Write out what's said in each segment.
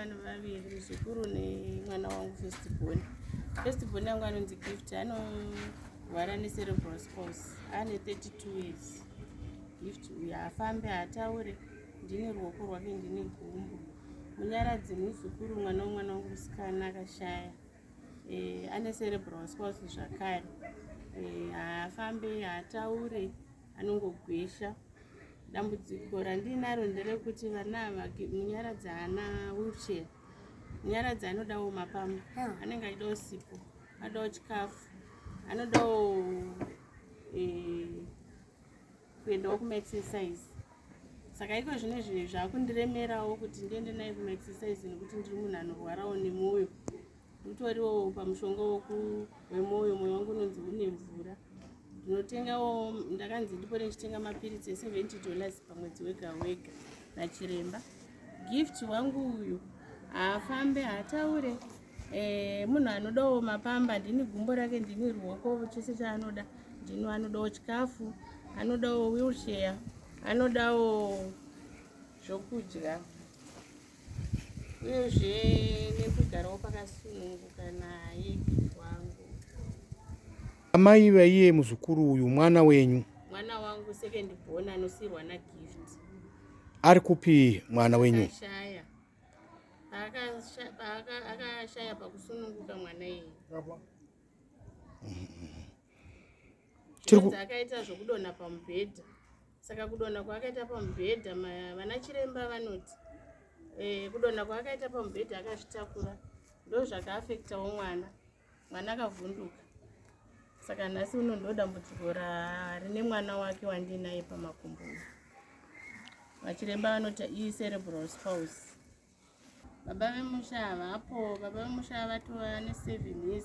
vana vaviri, muzukuru nemwana wangu first born. First born yangu anonzi Gift, anorwara necerebral palsy, ane 32 years. Gift uyu haafambi, haataure, ndini ruoko rwake, ndini gumbo. Munyaradzi muzukuru, mwana womwana wangu musikana akashaya. E, ane cerebral palsy zvakare. E, haafambi, haataure, anongogwesha. Dambudziko randinaro nderekuti vana ava, Munyaradzi haana wheelchair. Munyaradzi anodawo mapamba, anenge achidawo sipo, anodawo chikafu, anodawo kuendawo kumaexercise. Saka iko zvino izvi zvakundiremerawo kuti ndiende naye kumaexercise nekuti ndiri munhu anorwarawo nemwoyo. Nditoriwo pamushonga wemwoyo, mwoyo wangu unonzi une mvura. Ndinotengawo, ndakanzi ndipore ndichitenga mapiritsi e$70 pamwedzi wega wega nachiremba. Gift wangu uyu haafambe, haataure, munhu anodawo mapamba, ndini gumbo rake, ndini ruoko, chese chaanoda ndini. Anodawo chikafu, anodawo wheelchair, anodawo zvokudya, uyezve nekugarawo pakasununguka naye wangu. Amai vaiye muzukuru uyu mwana wenyu? Mwana wangu second born anosiyirwa naGift. Ari kupi mwana wenyu? Akashaya. Akashaya pakusununguka mwana iyeye. Akaita zvokudonha pamubhedha. Saka kudonha kwaakaita pamubhedha, vana chiremba vanoti kudonha kwaakaita pamubhedha akazvitakura ndo zvakaafektawo mwana. Mwana akavhunduka. Saka nhasi uno ndo dambudziko rine mwana wake wandinaye pamakumbo. Vachiremba vanoti icerebral palsy. Baba vemusha havapo. Baba vemusha vatova ne7 years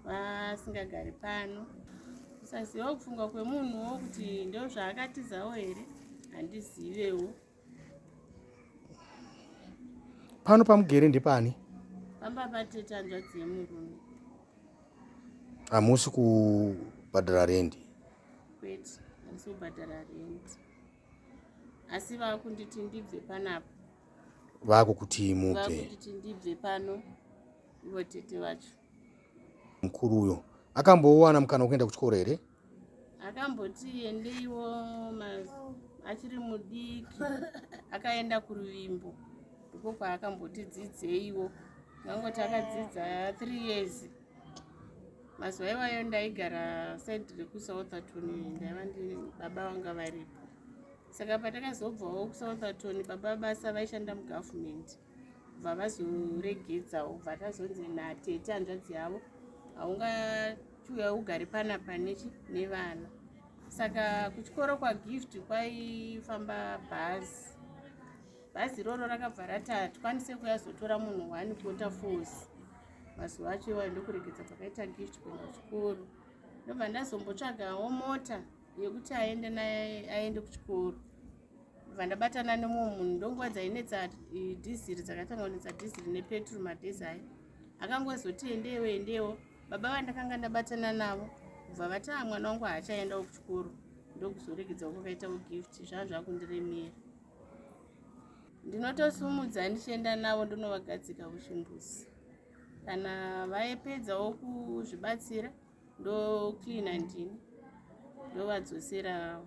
vasingagari pano. Kusaziva kufunga kwemunhuwo kuti ndo zvaakatizawo here, handizivewo. Pano pamugere ndepani? Pamba patete, hanzvadzi yemurume. Hamusi kubhadhara rendi? Kwete, handisi kubhadhara rendi, asi vaakunditi ndibve panapa. Vakukuti mubve? Vakunditi ndibve pano, ivo tete vacho. Mukuru uyo akambowana mukana wekuenda kuchikoro here? Akamboti endeiwo achiri mudiki, akaenda kuRuvimbo, ndiko kwaakamboti dzidzeiwo. Ngangoti akadzidza 3 years. Mazuva iwayo ndaigara side rekuSoutherton, ndaiva ndi baba vanga varipo. Saka patakazobvawo kuSoutherton, baba basa vaishanda mugavhumendi, bva vazoregedzawo, bva tazonzi natete hanzvadzi yavo, haungachiuya ugare panapa nechi nevana. Saka kuchikoro kwaGift kwaifamba bhazi. Bhazi iroro rakabva rati hatikwanise kuyazotora munhu one quarter force. Mazuva acho iwayo ndokuregedza kwakaita Gift kuenda kuchikoro. Ndobva ndazombotsvagawo mota yekuti aende naye, aende kuchikoro. Bva ndabatana nemumwe munhu, ndonguva dzainetsa dhiziri, dzakatanga kunetsa dhiziri nepeturu madhezi aya. Akangozoti endewo, endewo. Baba vandakanga ndabatana navo kubva vati, a mwana wangu haachaendawo kuchikoro. Ndokuzoregedzawo kwakaitawo Gift, zvava zvakundiremera. Ndinotosumudza ndichienda navo, ndonovagadzika kuchimbuzi. Kana vaipedzawo kuzvibatsira, ndocleana ndini, ndovadzosera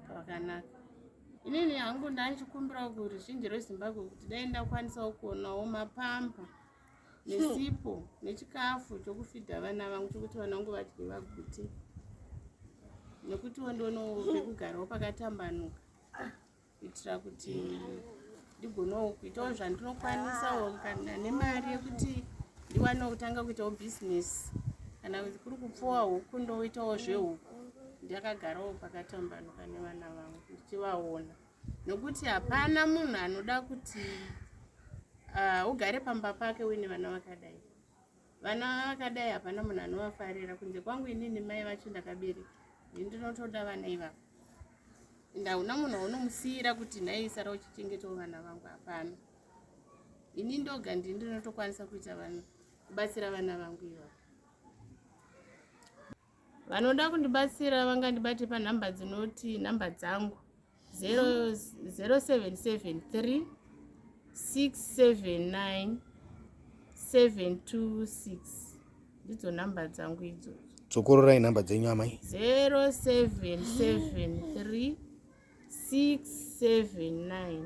pakanaka. Inini hangu ndanchikumbirawo kuruzhinji rweZimbabwe kuti dai ndakwanisawo kuonawo mapamba nesipo nechikafu chokufidha vana vangu, chokuti vana vangu vadye vagute, nekutiwo ndionewo pekugarawo pakatambanuka, kuitira kuti ndigonewo kuitawo zvandinokwanisawo, kana nemari yekuti ndiwanewo kutanga kuitawo bhizinesi, kana kuti kuri kupfuwa huku, ndoitawo zvehuku ndakagarawo pakatambanuka nevana vangu ndichivaona. Nokuti hapana munhu anoda kuti ugare pamba pake uine vana vakadai. Vana vakadai hapana munhu anovafarira kunze kwangu inini mai vacho ndakabereka. Ini ndinotoda vana ivavo, ende hauna munhu waunomusiyira kuti nhai sara uchichengetawo vana vangu, hapana. Ini ndoga ndini ndinotokwanisa kuita vana, kubatsira vana vangu ivavo. Vanoda kundibatsira vangandibate panhamba dzinoti, nhamba dzangu 0773 679 726 ndidzo nhamba dzangu idzodzo. Dzokororai nhamba dzenyu amai. 0773 679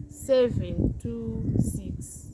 726.